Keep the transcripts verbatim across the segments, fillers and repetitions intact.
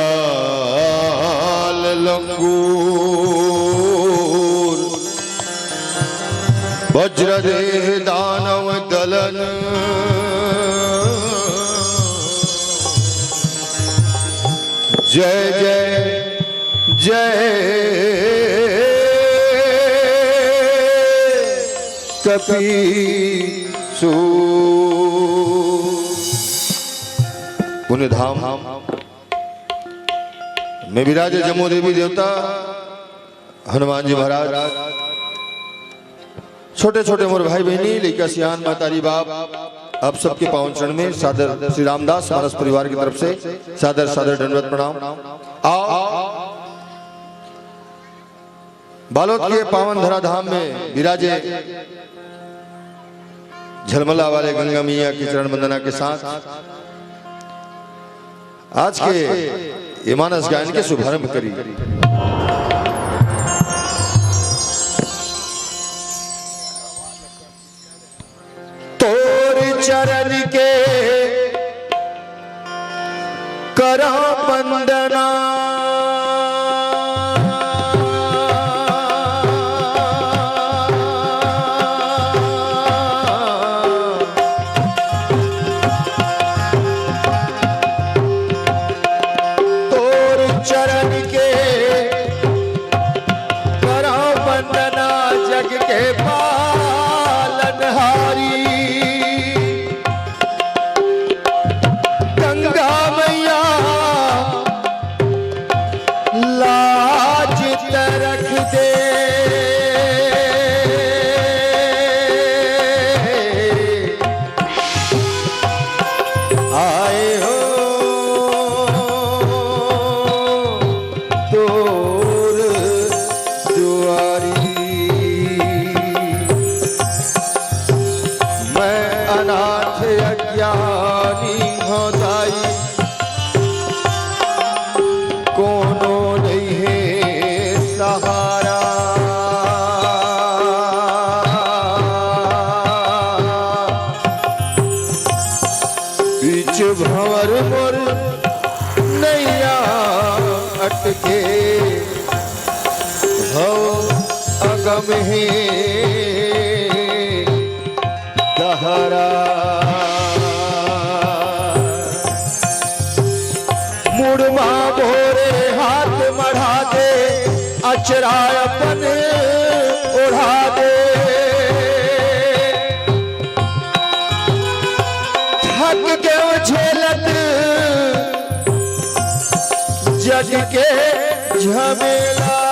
लाल लंगूर, वज्रदेह दानव दलन। जय जय जय कपीसू। पुण्य धाम में विराजे जम्मो देवी देवता, हनुमान जी महाराज, छोटे छोटे मोर भाई बहिनी, लइका सियान, महतारी बाप, आप सबके पावन चरण में सादर श्री रामदास मानस परिवार की तरफ से सादर सादर दंडवत प्रणाम। आओ, बालोद के पावन धरा धाम में विराजे झलमला वाले गंगा मैया की चरण वंदना के साथ आज के ये मानस गायन के शुभारंभ करी। तोर चरण के करा वंदना। तोर चरण के करा वंदना, जग के पालनहारी। गंगा मैया लाज त रख दे। आए हो तोर दुआरी। मैं अनाथ अज्ञानी हौं दाई, कोनो नइ हे सहारा। बीच भंवर मोर नैया अटके, भव अगम हे गहरा। मुड़मा भोरे हाथ मढ़ा दे, अचरा अपन ओढ़ा दे। थक के झेलत जग के झमेला।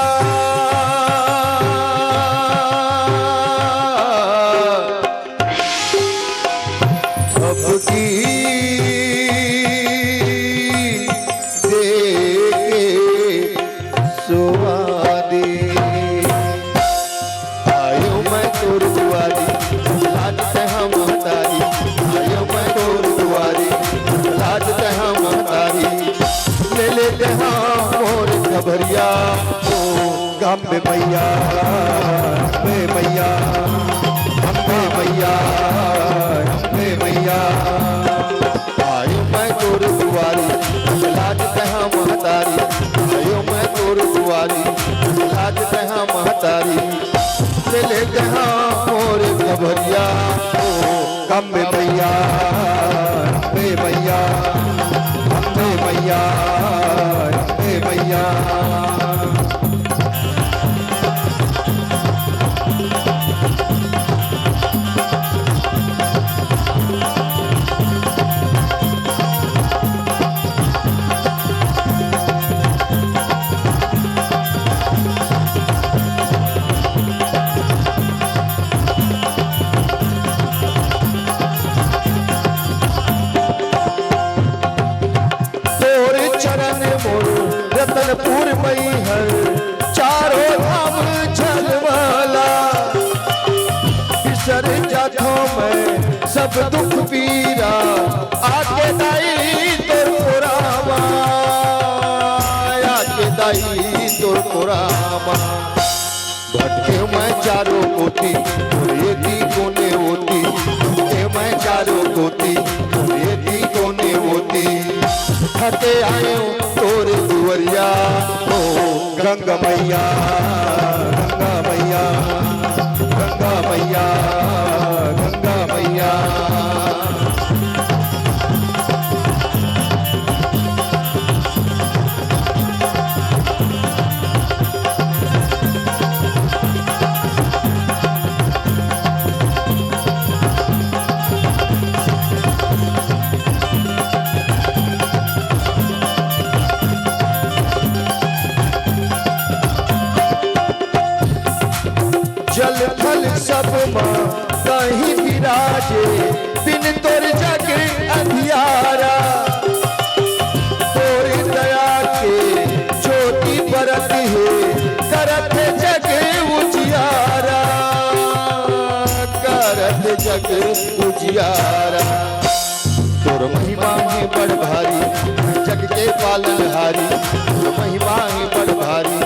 अब की दे के सुवादी। आयो मैं तोर दुआरी, लाज तैं महतारी। आयो मैं तोर दुआरी, लाज तैं महतारी। ले ले तैं मोर खबरिया, ओ अम्बे मैया, अम्बे मैया, अम्बे मैया, अम्बे मैया। आयो मैं तोर दुआरी, लाज तैं महतारी। आयो मैं तोर दुआरी, लाज तैं महतारी। ले ले तैं मोर खबरिया, ओ अम्बे मैया, अम्बे मैया, अम्बे मैया, अम्बे मैया। तोर चरण मोर रतनपुर मैहर, चारों धाम झलमला। बिसर जाथों मैं सब दुख पीरा, आके दाई तोर कोरामा, आके दाई तोर कोरामा। भटके मैं चारों कोती, कोने एती कोने ओती। भटके मैं चारों कोती, कोने एती कोने ओती। के आयो तोर दुवरिया, ओ गंगा मैया, गंगा मैया, गंगा मैया, गंगा मैया। जल थल सब मा तहीं विराजे, बिन तोर जग अंधियारा। तोर दया के ज्योति बरत हे, करत हे जग उजियारा, करत हे जग उजियारा। तोर महिमा हे बड़ भारी, जग के पालनहारी। तोर महिमा हे बड़ भारी,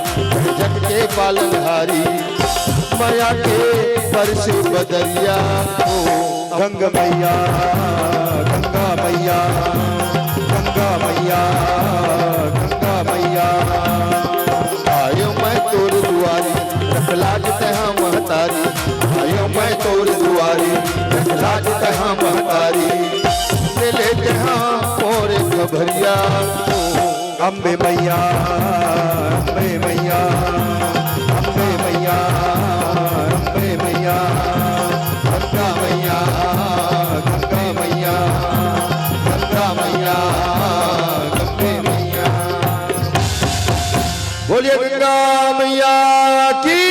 जग के पालनहारी। मया के बरसे बदरिया, ओ गंगा मैया, गंगा मैया, गंगा मैया, गंगा मैया। आयो मैं तोर दुआरी, रख लाज तैं हा महतारी। आयो मैं तोर दुआरी, रख लाज तैं हा महतारी। ले ले तैं हा मोर खबरिया, अम्बे मैया, अम्बे मैया, अम्बे मैया, अम्बे मैया, गंगा मैया, गंगा मैया, गंगा मैया, गंगे मैया। बोलिए गंगा मैया की।